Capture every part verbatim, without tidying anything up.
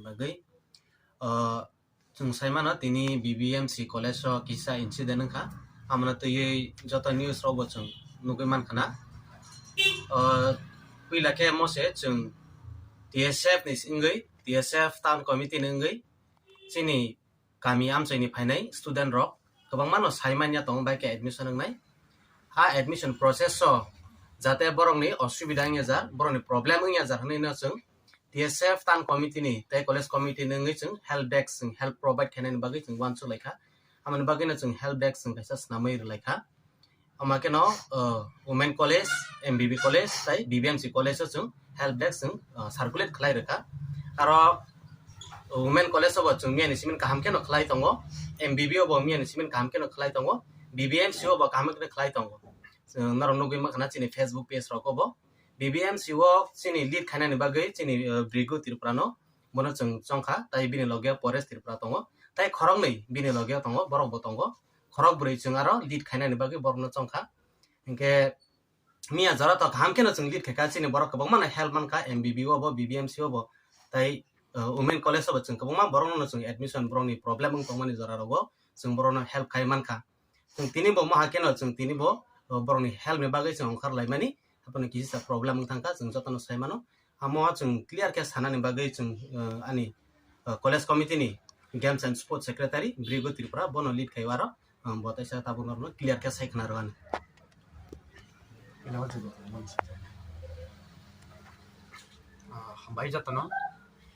bagwi, ah, chwng sai mano tini B B M C college o kisa incident wngkha, amoni twiwi joto news rok bo chwng nugwi mankha na. Ah, puila khe mo se chwng T S F ni wngwi, T S F town committee ni wngwi chini kami amchaini phainai student rok kwbangma no sai manya tongo bai khe admission wngnai. Ha admission process o jate borokni osubida wngya jar, borokni problem wngya jar hwnwi no chwng T S F town committee ni tei college committee ni wngwi chwng help desk, chwng help provide khainani bagwi chwng uansuk laikha. Amoni bagwi no chwng help desk chwng kaisa swnamwi rwlaikha. Ama khe no, uh, Women College, M B B College tei B B M C College o chwng help desk chwng, uh, circulate khlai rwkha. Aro Women College o bo chwng miyani simi kaham khe no khlai tongo, M B B o bo miyani simi kaham khe no khlai tongo, B B M C o bo kaham khe no khlai tongo. Chwng norok nugwi mankha na chini Facebook page rok o bo. B B M C o chini lead khainani bagwi chini, uh, Brigu Tripura no, bono chwng chongkha, tei bini loge Paresh Tripura tongo, tei khoroknwi bini loge tongo, borok bo tongo, khorok bwrwi chwng aro lead khainani bagwi borokno chongkha. Hinkhe miya jora to kaham kheno chwng lead khaikha, chini borok kwbangma no help mankha, M B B o bo, B B M C o bo, tei, uh, Women College o bo chwng kwbangma borokno chwng admission borokni problem wng tongmani jora rogo chwng borokno help khai mankha. Chwng tini bo maha keno chwng tini bo, uh, borokni help ni bagwi chwng ongkhar laimani, haphano kisa problem wng thangkha, chwng jotono sai mano. Amo chwng clear khe sanani bagwi chwng, uh, ani, uh, college committee ni Games and Sports Secretary Brigu Tripura bono lead khai aro, um, bo teisa tabuk norokno clear khe sai khna rwani. Ah, hambai jotono.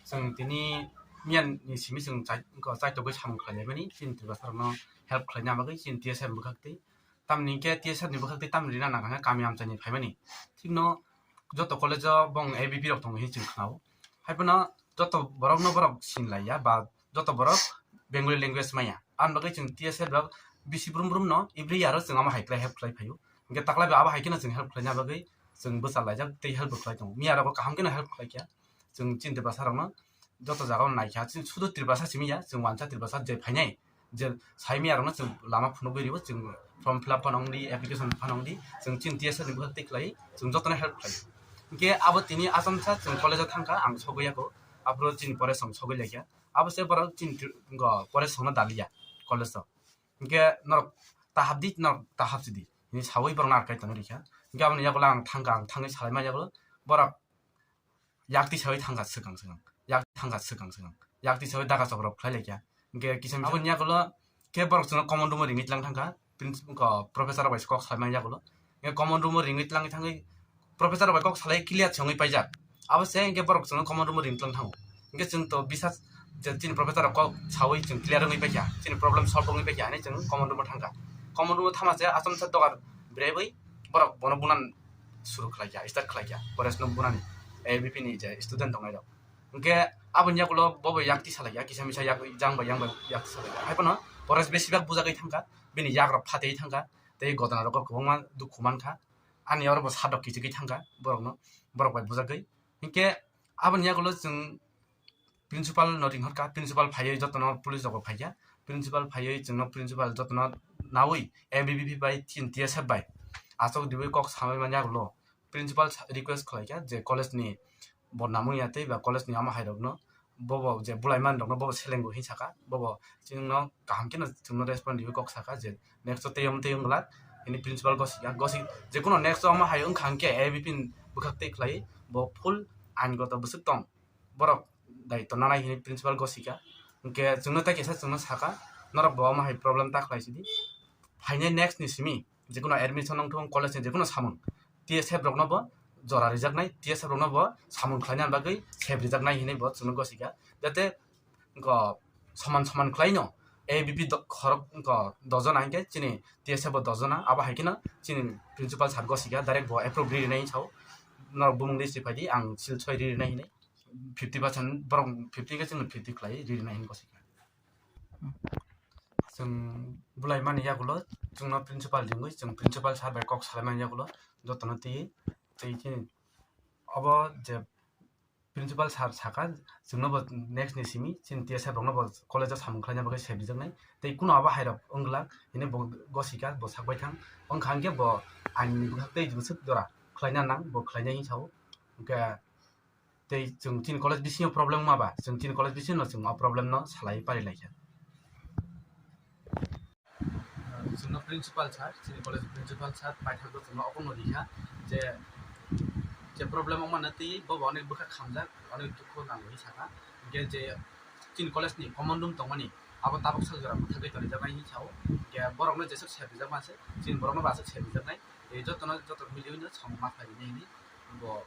Chwng tini miyan ni simi chwng chai-, chaitogwi samung khlaimani, chini Tiprasa rokno help khlaina bagwi chini T S F ni bwkhak twi. Tamni hwnkhe T S F ni bwkhak twi tamni rina nang kha kami amchaini phaimani. Thikno joto college o bong A B P rok tongo hinwi chwng khnao. Haiphano joto borokno borok sinlaiya ba joto borok Bengali language maya. Aboni bagwi chwng T S F rok bisi brum brum no every year o chwng amo hai khlai help khlai phaio. Hwnkhe taklai bo abo hai kheno chwng help khlaina bagwi chwng bwchar laijak tei help bo khlai tongo. Miya rogo kaham kheno help khlai kha. Chwng chini Tiprasa rokno joto jaga o naikha, chini sudu Tiprasa simi ya, chwng wansa Tiprasa je phainai, je sai miya rokno chwng lama phunugwi rio, chwng form fill up phano wngdi, application phano wngdi, chwng chini T S F ni bwkhak twi khlai, chwng jotono help khlai. Hinkhe abo tini achomsa chwng college o thangkha, ang sogwi yago, aphuru chini pore song sogwi laikha, abo se borok chini twi-, go pore songno daliya college o. Hinkhe norok ta hapdi, norok ta hapsidi, hinwi sawi borokno arkai tongwi rikha. Hinkhe aboni yagulo ang thangkha, ang thangwi salaima yagulo borok yakti sawi thangkha swkang swkang, yakti thangkha swkang swkang, yakti sawi daga chok rok khlai laikha. Hinkhe kisa misa aboni yagulo khe borok chwngno common room o ringwi tlang thangkha, princ-, ko-, professor rok bai se kok salaimani yagulo. Hinkhe common room o ringwi tlangwi thangwi professor rok bai kok salai clear se wngwi paijak. Abo se hinkhe borok chwngno common room o ring tlang thango. Hinkhe chwng to bisa je chini professor rok kok sawi chwng clear wngwi paikha, chini problem solve wngwi paikha hinwi chwng common room o thangkha. Common room o thama se achomsa dogar brebwi borok bono bunan suru khlaikha, start khlaikha, Paresh no bunani, A B P ni je student tongnai rok. Hinkhe aboni yagulo bo bai yakti salaikha, kisa misa yak-, yang bai yang bai yakti salaikha. Haiphano Paresh besibak bujagwi thangkha, bini yak rok phatwi thangkha, tei godona rogo kwbangma dukhu mankha. Ani oro bo sadok kichigwi thangkha borokno, borok bai bujagwi. Hinkhe aboni yagulo chwng principal no ringhorkha, principal phaiwi jotono police rok bo phaikha, principal phaiwi chwngno principal jotono nawi A B V P bai chini T S F bai achuk diwi kok samai mani yagulo principal sa-, request khlaikha je college ni bo namung ya tei ba college ni ama hai rokno bobo je bulai man rokno bobo selengo hin saka, bobo chwngno kaham kheno chwngno respond riwi kok saka je next o tei omo tei wng glak, hini principal gosika, gosik jekuno next o omo hai wngkha hwnkhe A B P ni bwkhak tei khlai bo full ain goto bwswk tong, borok daitw nanai hini principal gosika, hwnkhe chwngno tei kaisa chwngno saka norok bo omo hai problem ta khlai sidi, phainai next ni simi jekuno admission wngthung college ni jekuno samung T S F rokno bo jora rijaknai, T S F rokno bo samung khlaina bagwi sep rijaknai hinwi bo chwngno gosika, jate wngkha soman soman khlaino A B P do-, khorok wngkha dojona hinkhe chini T S F bo dojona, abo hai kheno chini principal sir gosika direct bo approve ri rinai sao, norok bumung list ri phaidi ang sil soi ri rinai hinwi fifty percent borok fifty khe chwngno fifty khlai ri rinai hinwi gosika. Chwng bulai mani yagulo chwngno principal ringwi chwng principal sir bai kok salaimani yagulo jotono twi tei chini obo je principal sir saka chwngno bo next ni simi chini T S F rokno bo college o samung khlaina bagwi sep rijaknai tei kuno abo hai rok wng glak hini bo gosika bo sak bai thang wngkha hwnkhe bo aini bwkhak tei bwswk jora khlaina nang bo khlainai hinwi sao hwnkhe Tei chwng chini college bisingo problem ma ba, chwng chini college bisingo chwng o problem no salai pari lai kha. Chwngno principal sir, chini college principal sir paithakgo chwngno okhorno rikha je, je problem wngmano twi bo bo onek bwkha khamjak, onek dukhu nango hinwi sakha. Hinkhe je chini college ni common room tongmani, abo tabuk sal jora mwthagwi tonijaknai hinwi sao. Hinkhe borokno jeswk sep rijak manse, chini borokno bo aswk sep rijaknai. Tei jotono joto miliwino samung ma phaidi hinwi bo